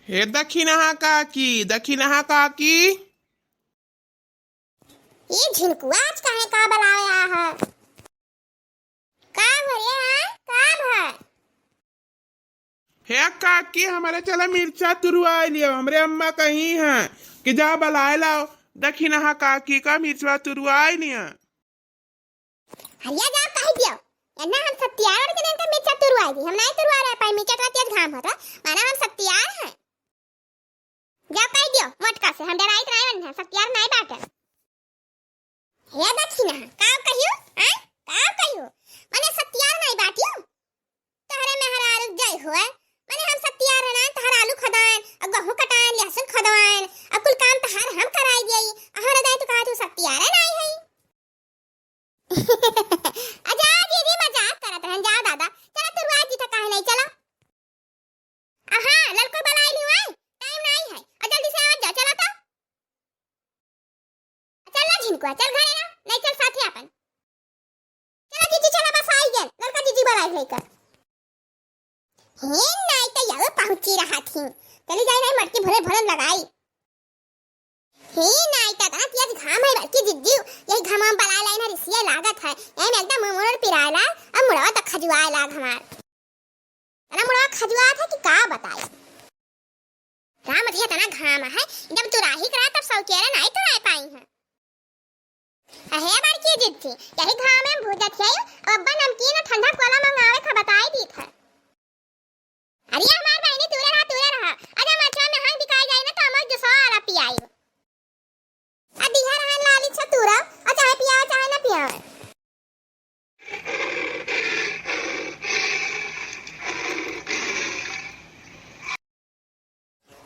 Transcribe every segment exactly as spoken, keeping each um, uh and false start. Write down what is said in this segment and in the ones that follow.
हे दखिनहा काकी, दखिनहा काकी। ई झिनकुआ आज काहे का बलाया है? का भरे हैं? का भर? हे काकी, हमरे चला मिर्चा तुरवाइ लियो। हमरे अम्मा कही हैं कि जा बलाए लाओ दखिनहा काकी का, मिर्चवा तुरवाइ लियो। हरिया जाओ कहि दियो, एन्ना हम सत्यार और के दिन का मिर्चा तुरवाइ दी। हम नाहीं तुरवा रहे पाई, मिर्चा इतना तेज घाम होता, माना हम सत्यार हैं। जाओ कहि दियो मोटका से, हम डराइत नाहीं बन हैं, सत्यार नाहीं बाटे। हे दखिनहा, का कहियो? आय? का कहियो? मने सत्यार नाहीं बाटियो? तहरे मेहरारू जय होए, मने हम सत्यार है ना, तहर आलू खदान, अब गहूं कटान, लहसुन खदवान, अब कुल काम तहार हम कराई दियई, अहर दाई तू कहा तू सत्यार है नाहीं है। आ जा दीदी, मजाक करत रहन, जा दादा, चला तुरवा जी था काहे नाहीं, चला। आ हाँ, ललको बलाइ लियो, आय, टाइम नाहीं है, आ जल्दी से आ जा, चला तो। चल ना झिनकुआ, चल घरे ना, नाहीं चल साथे आपन। चला जीजी, चला बस आई गेल, ललका जीजी बलाइ लेकर। हे नाहीं तो यहो पहुँची रहा थी, चली जाई नाहीं मटकी भरे भरन लगाई। हे नाहीं तो इतना तेज घाम है बड़की जीजी, यही घाम में बलाइ लाई ना रिसिया लागत है, यही में एकदम मुड़ पिराए लाग, अब मुड़वा तक खजुआए लाग हमार। अरे मुड़वा खजुआत है कि का बताई। राम जी, इतना घाम है, जब तुराही करा तब सौकेरे नाहीं तुराए पाई हैं। अहे बड़की जिज्जी, यही घाम में भूजत है, अब अब्बा नमकीन और ठंडा कोला मंगावे का बताई दीत है। अरे हमार बहिनी, तुरे रहा, तुरे रहा, अजा मरचा में हंग बिकाई जाई ना तो हमार जुसवा वाला पियाई। आ दिहा रहन लाली छतुरा, आ चाहे पियावे, चाहे ना पियावे।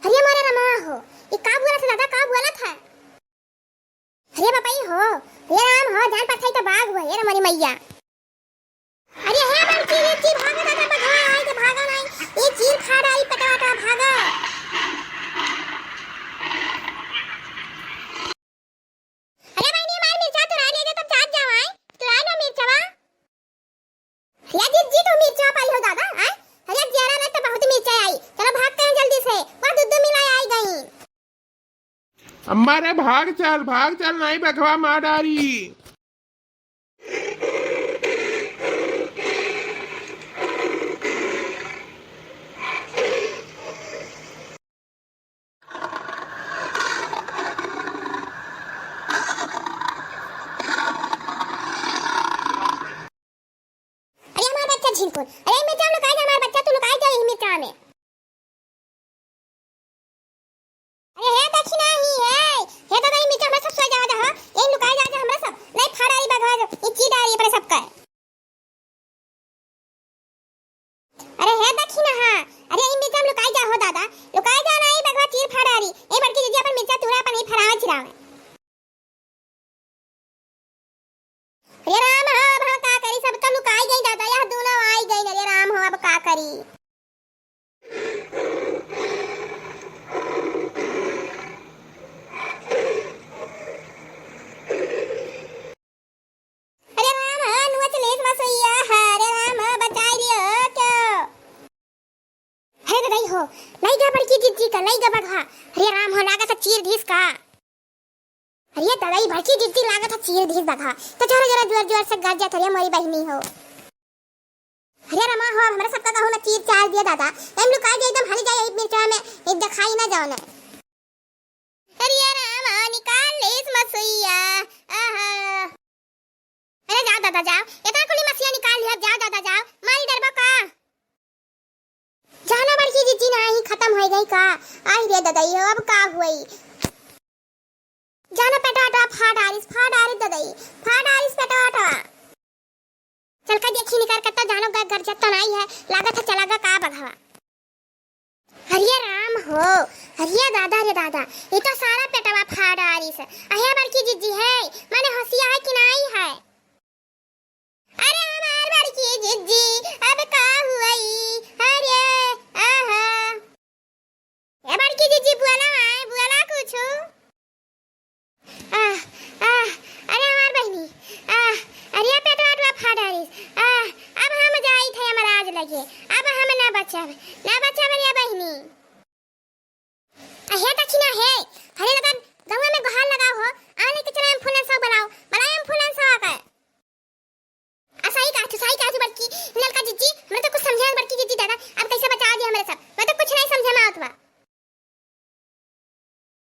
अरे मोरे रमा हो, ये का बोलत है दादा, का बोलत है? अरे बापा, ये हो, ये राम हो, जान परछाई तो बाघ हुआ, ये रे मोरी मैया। अरे हे बड़की, ये चीर भागा दादा, बघवा आई तो भागा नाहीं, ये चीर फाड़ आई पटाटा भागा। अरे बहिनी, हमार मिर्चा तुरा ले जा, तब जात जावाई, तुरा लो मिर्चवा। अरे जिज्जी, तू मिर्चा पाई हो दादा, आय? अरे जियारा लग तो बहुत मिर्चा आई, चलो भाग कहें जल्दी से, वह दुद्दू मिला आई गई। अम्मा रे, भाग चल, भाग चल, नाहीं बघवा मार डारी। अरे हमार बच्चा झिनकुन, अरे ई मिर्चा में लुकाई जा, हमार बच्चा तू लुकाई जा ई मिर्चा में। अरे हे दखिनहा, हे, हे दादा, ई मिर्चा हमरा सब सोई जावा जा, हाँ? यही लुकाई जा, जा हमरा सब, नाहीं फाड़ डारी बघवा, ई चीर डारी अपने सबका। अरे हे दखिनहा, अरे ई मिर्चा में लुकाई जा हो दादा, लुकाई जा नाहीं, बघवा चीर फाड़ डारी। ए बड़की जिज्जी, अपन मिर्चा तुरा, अपन ई फरावा चिरावे। अरे राम हो, अब हम का करी, सब तो लुकाई गई दादा, यह दोनों आई गई। अरे राम हो, अब का करी? अरे राम हो, नुआ चलेस मसुइया है, अरे राम हो, बचाई लियो क्यों? हे ददाई हो, लई गा बड़की जिज्जी का, लई गा बघवा। अरे राम हो, लागत है चीर दिहिस का। अरे ददाई, बड़की जिज्जी लागत है चीर दिहिस बघवा। तो जोरे जोरे जोर जोर से गरजत है रे मोरी बहिनी हो। अरे रमा हो, अब हमरा सबका कहूँ ना चीर चार दिया दादा। एम लुकाई जाए एकदम हली जाए यही मिर्चा में, ये दिखाई ना जाओ ना। अरे राम, निकाल लेस मसुइया। आहा। अरे जाओ दादा जाओ, इतना कुली मसिया निकाल लिया, जाओ दादा जाओ, मारी डरबा का? जाना बड़की जिज्जी नाहीं खतम होइ गई का? आई रे ददाई हो, अब का हुई? जाना पेटवा, पेटवा फाड़ डारिस, फाड़ डारिस ददाई, फाड़ डारिस पेटवा, पेटवा। चल का देखी निकर के तो जानो ग-, गरजत तो नाहीं है, लागत है चला गा का बघवा। अरे राम हो, अरे दादा रे दादा, ई तो सारा पेटवा फाड़ डारिस। अहे बड़की जिज्जी है, मने हंसिया है कि नाहीं है? अरे हमार बड़की जिज्जी, अब का हुई? अरे, आहा। ए बड़की जिज्जी, बोला आए, बोला कुछ। आह, आह, अरे हमार बहिनी, आह, अरे पेटवा, पेटवा फाड़ डारिस। आह, अब हम जाइत है यमराज लगे, अब हम ना बचब, ना बचब रे बहिनी। हे, हरे लगन, गौवा में गोहार